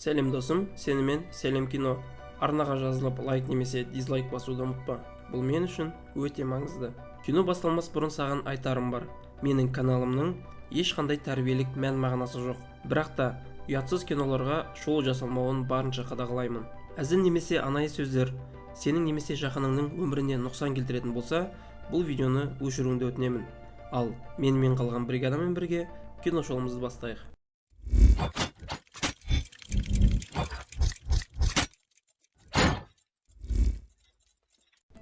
Сәлем досым, сенімен Сәлем кино. Арнаға жазылып, лайк немесе дизлайк басуды ұмытпа. Бұл мен үшін өте маңызды. Кино басталмас бұрын саған айтарым бар. Менің каналымның ешқандай тәрбиелік мән мағынасы жоқ. Бірақ та ұятсыз киноларға шолу жасалмауын барынша қадағалаймын. Әзіл немесе анайы сөздер сенің немесе жақыныңның өміріне нұқсан келтіретін болса, бұл видеоны өшіруіңді өтінемін. Ал менімен қалған бригадамен бірге кино шолымызды бастайық.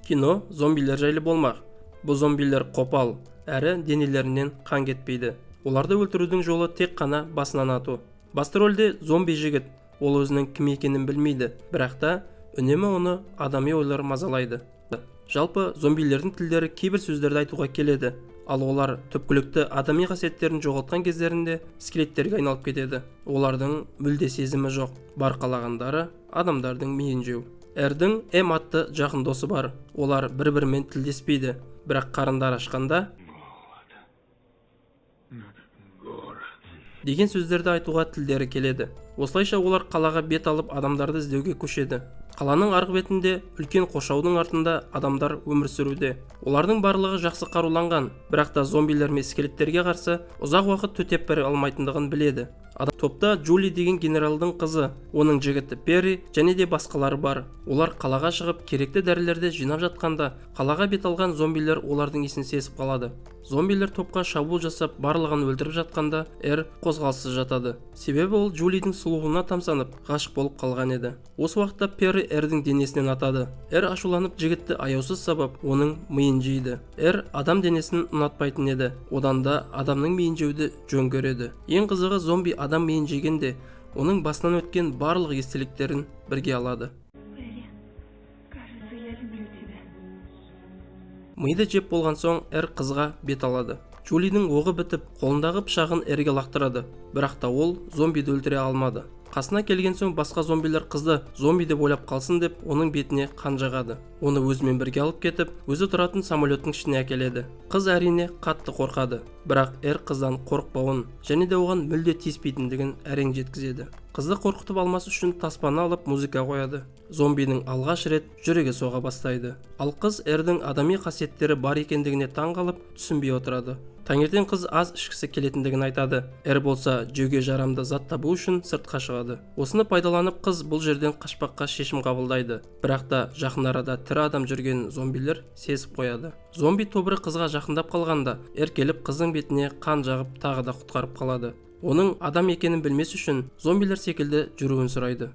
Кино зомбилер жайлы болмақ. Бұл зомбилер қопал, әрі денелерінен қан кетпейді. Оларды өлтірудің жолы тек қана басынан ату. Басты рөлде зомби жігіт. Ол өзінің кім екенін білмейді, бірақ та үнемі оны адами ойлар мазалайды. Жалпы зомбилердің тілдері кейбір сөздерді айтуға келеді, ал олар түпкілікті адами қасиеттерін жоғалтқан кездерінде скелеттерге айналып кетеді. Олардың мүлде сезімі жоқ, бар қалағандары адамдардың миын жеу. Эрдің М атты жақын досы бар. Олар бір-бірімен тілдеспейді, бірақ қарындары ашқанда деген сөздерді айтуға тілдері келеді. Осылайша олар қалаға бет алып адамдарды іздеуге көшеді. Қаланың арғы бетінде үлкен қоршаудың артында адамдар өмір сүруде. Олардың барлығы жақсы қаруланған, бірақ та зомбилер мен скелеттерге қарсы ұзақ уақыт төтеп бере алмайтындығын біледі. Адам топта Джули деген генералдың қызы, оның жігіті Перри және де басқалары бар. Олар қалаға шығып керекті дәрілерді жинап жатқанда қалаға бет алған зомбилер олардың есін сезіп қалады. Зомбилер топқа шабуыл жасап барлығын өлтіріп жатқанда Эр қозғалыссыз жатады. Себебі ол Джулидің сұлулығына тамсанып ғашық болып қалған еді. Осы уақытта Перри Эрдің денесінен атады. Эр ашуланып жігітті аяусыз сабап, оның миын жейді. Эр адам денесін ұнатпайтын еді. Одан да адамның миын жеуді жөн көреді. Ең қызығы зомби адам миын жегенде оның басынан өткен барлық естеліктерін бірге алады. Перри, кажется, я люблю тебя. Миды жеп болған соң Эр қызға бет алады. Джулидің оғы бітіп, қолындағы пышағын Эрге лақтырады. Бірақ та ол зомбиді өлтіре алмады. Қасына келген соң басқа зомбилер қызды зомби деп ойлап қалсын деп оның бетіне қан жағады. Оны өзімен бірге алып кетіп, өзі тұратын самолеттің ішіне әкеледі. Қыз әрине қатты қорқады, бірақ Эр қыздан қорықпауын және де оған мүлде тиіспейтіндігін әрең жеткізеді. Қызды қорқытып алмас үшін таспаны алып музыка қояды. Зомбидің алғаш рет жүрегі соға бастайды. Ал қыз Эрдің адами қасиеттері бар екендігіне таң қалып, түсінбей отырады. Таңертең қыз аз ішкісі келетіндігін айтады. Эр болса жеуге жарамды зат табу үшін сыртқа шығады. Осыны пайдаланып қыз бұл жерден қашпаққа шешім қабылдайды. Бірақ та жақын арада тірі адам жүргенін зомбилер сезіп қояды. Зомби тобыры қызға жақындап қалғанда Эр келіп қыздың бетіне қан жағып тағы да құтқарып қалады. Оның адам екенін білмес үшін зомбилер секілді жүруін сұрайды.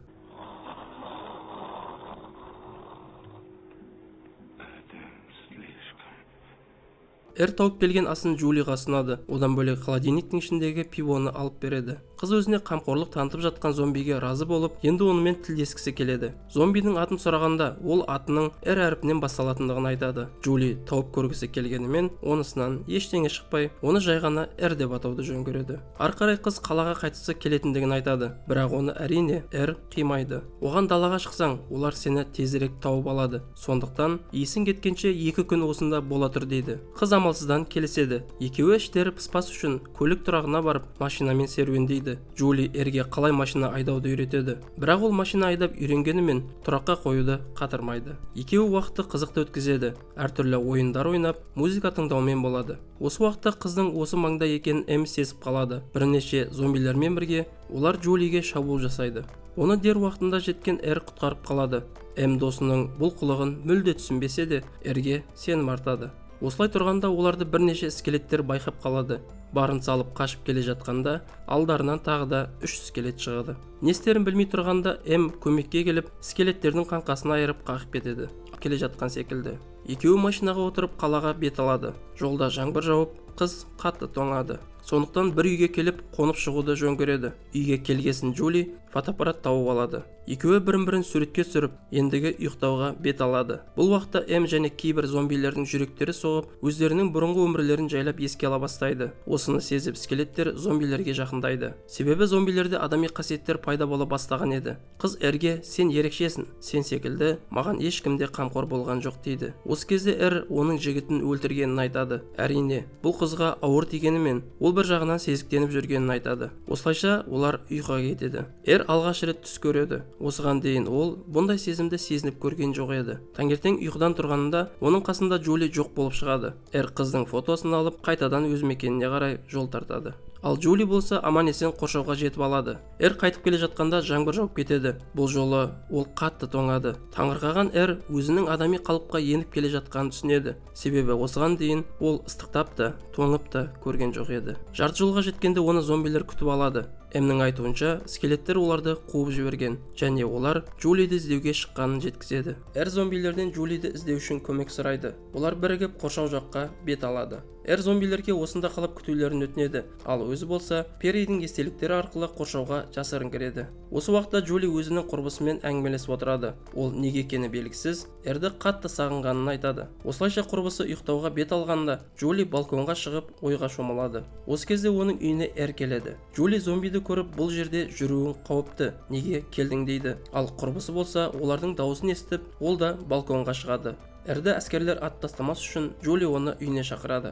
Эр тауып келген асын Джулиға ұсынады. Одан бөлек холодильниктің ішіндегі пивоны алып береді. Қыз өзіне қамқорлық танытып жатқан зомбиге разы болып, енді онымен тілдескісі келеді. Зомбидің атын сұрағанда, ол атының Р әрпінен басталатындығын айтады. Джули тауып көргісі келгенімен, онысынан ештеңе шықпай, оны жай ғана Р деп атауды жөн көреді. Ары қарай қыз қалаға қайтқысы келетіндігін айтады, бірақ оны әрине Р қимайды. Оған далаға шықсаң, олар сені тезірек тауып алады. Сондықтан есің кеткенше 2 күн осында бола тұр дейді. Қыз амалсыздан келіседі. Екеуі іштері пыспас үшін көлік тұрағына барып, машинамен серуендейді. Джули Эрге қалай машина айдауды үйретеді. Бірақ ол машина айдап үйренгенімен тұраққа қоюды қатырмайды. Екеуі уақытты қызықты өткізеді. Әртүрлі ойындар ойнап, музыка тыңдаумен болады. Осы уақытта қыздың осы маңда екенін М сезіп қалады. Бірнеше зомбилермен бірге олар Джулиге шабуыл жасайды. Оны дер уақытында жеткен Эр құтқарып қалады. М досының бұл қылығын мүлде түсінбесе де, Эрге сенім артады. Осылай тұрғанда оларды бірнеше скелеттер байқап қалады. Барын салып қашып келе жатқанда алдарынан тағы да 3 скелет шығады. Не істерін білмей тұрғанда М көмекке келіп, скелеттердің қаңқасын айырып қағып кетеді. Келе жатқан секілді. Екеуі машинаға отырып қалаға бет алады. Жолда жаңбыр жауып, қыз қатты тоңады. Сондықтан бір үйге келіп қонып шығуды жөн көреді. Үйге келгесін Джули фотоаппарат тауып алады. Екеуі бірін-бірін суретке түсіріп, ендігі ұйықтауға бет алады. Бұл уақытта М және кейбір зомбилердің жүректері соғып, өздерінің бұрынғы өмірлерін жайлап еске ала бастайды. Осыны сезіп скелеттер зомбилерге жақындайды. Себебі зомбилерде адами қасиеттер пайда бола бастаған еді. Қыз Эрге сен ерекшесің, сен секілді маған ешкім де қамқор болған жоқ дейді. Осы кезде Эр оның жігітін өлтіргенін айтады. Әрине, бұл қызға ауыр тигенімен, ол бір жағынан сезіктеніп жүргенін айтады. Осылайша олар ұйқыға кетеді. Эр алғаш рет түс көреді. Осыған дейін ол бұндай сезімді сезініп көрген жоқ еді. Таңертең ұйқыдан тұрғанында оның қасында Джули жоқ болып шығады. Эр қыздың фотосын алып, қайтадан өз мекеніне қарай жол тартады. Ал Джули болса аман-есен қоршауға жетіп алады. Эр қайтып келе жатқанда жаңбыр жауып кетеді. Бұл жолы ол қатты тоңады. Таңырқаған Эр өзінің адами қалыпқа еніп келе жатқанын түсінеді. Себебі осыған дейін ол ыстықтап та, тоңып та көрген жоқ еді. Жарты жолға жеткенде оны зомбилер күтіп алады. Эмнің айтуынша, скелеттер оларды қуып жіберген және олар Джулиді іздеуге шыққанын жеткізеді. Эр зомбилерден Джулиді іздеу үшін көмек сұрайды. Олар бірігіп қоршау жаққа бет алады. Эр зомбилерге осында қалып күтулерін өтінеді, ал өзі болса Перридің естеліктері арқылы қоршауға жасырын кіреді. Осы уақытта Джули өзінің құрбысымен әңгімелесіп отырады. Ол неге екені белгісіз, Эрді қатты сағынғанын айтады. Осылайша құрбысы ұйықтауға бет алғанда Джули балконға шығып ойға шомылады. Осы кезде оның үйіне Эр келеді. Джули зомбиді көріп, бұл жерде жүруің қауіпті, неге келдің дейді. Ал құрбысы болса олардың дауысын естіп, ол да балконға шығады. Эрді әскерлер атып тастамас үшін Джули оны үйіне шақырады.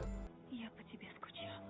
Я по тебе скучала.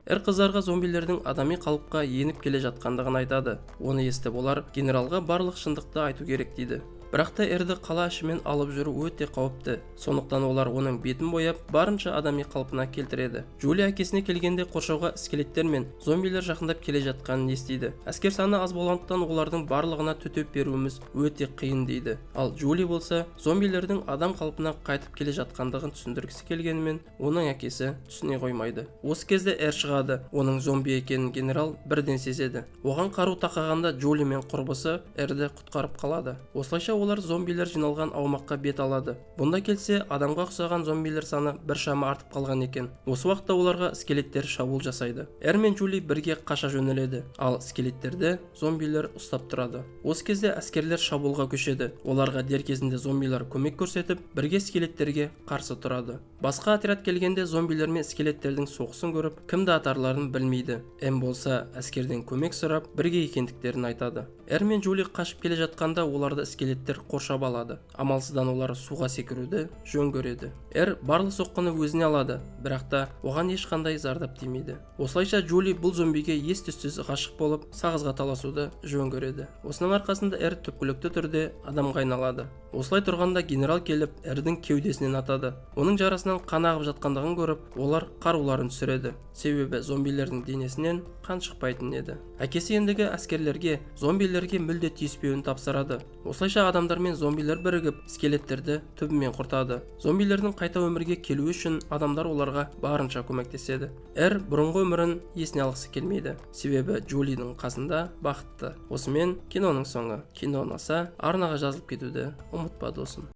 Эр қыздарға зомбилердің адами қалыпқа еніп келе жатқандығын айтады. Оны естіп олар генералға барлық шындықты айту керек дейді. Бірақ та Эрді қала ішімен алып жүру өте қауіпті. Сондықтан олар оның бетін бояп, барынша адами қалпына келтіреді. Джули әкесіне келгенде қоршауға скелеттер мен зомбилер жақындап келе жатқанын естиді. Әскер саны аз болғандықтан олардың барлығына төтеп беруіміз өте қиын дейді. Ал Джули болса зомбилердің адам қалпына қайтып келе жатқандығын түсіндіргісі келгенімен, оның әкесі түсіне қоймайды. Осы кезде Эр шығады. Оның зомби екенін генерал бірден сезеді. Оған қару тақағанда Джули мен құрбысы Эрді құтқарып қалады. Осылайша олар зомбилер жиналған аумаққа бет алады. Бұнда келсе, адамға ұқсаған зомбилер саны біршама артып қалған екен. Осы уақытта оларға скелеттер шабуыл жасайды. Эр мен Джули бірге қаша жөнеледі, ал скелеттерді зомбилер ұстап тұрады. Осы кезде әскерлер шабуылға көшеді. Оларға дер кезінде зомбилер көмек көрсетіп, бірге скелеттерге қарсы тұрады. Басқа отряд келгенде зомбилер мен скелеттердің соғысын көріп, кімді атарларын білмейді. Эм болса әскерден көмек сұрап, бірге екендіктерін айтады. Эр мен Джули қашып келе жатқанда оларды скелеттер қоршап алады. Амалсыздан олар суға секіруді жөн көреді. Эр барлық соққыны өзіне алады, бірақ та оған ешқандай зардап тимейді. Осылайша Джули бұл зомбиге ес-түссіз ғашық болып, сағызға таласуды жөн көреді. Осының арқасында Эр түпкілікті түрде адамға айналады. Осылай тұрғанда генерал келіп, Эрдің кеудесінен атады. Оның жарасынан қан ағып жатқандығын көріп, олар қаруларын түсіреді. Себебі зомбилердің денесінен қан шықпайтын еді. Әкесі ендігі әскерлерге зомбилерге мүлде тиіспеуін тапсырады. Осылайша адамдар мен зомбилер бірігіп, скелеттерді түбімен құртады. Зомбилердің қайта өмірге келуі үшін адамдар оларға барынша көмектеседі. Эр бұрынғы өмірін есіне алғысы келмейді. Себебі Джулидің қасында бақытты. Осымен киноның соңы. Кино ұнаса, арнаға жазылып кетуді ұмытпа досым.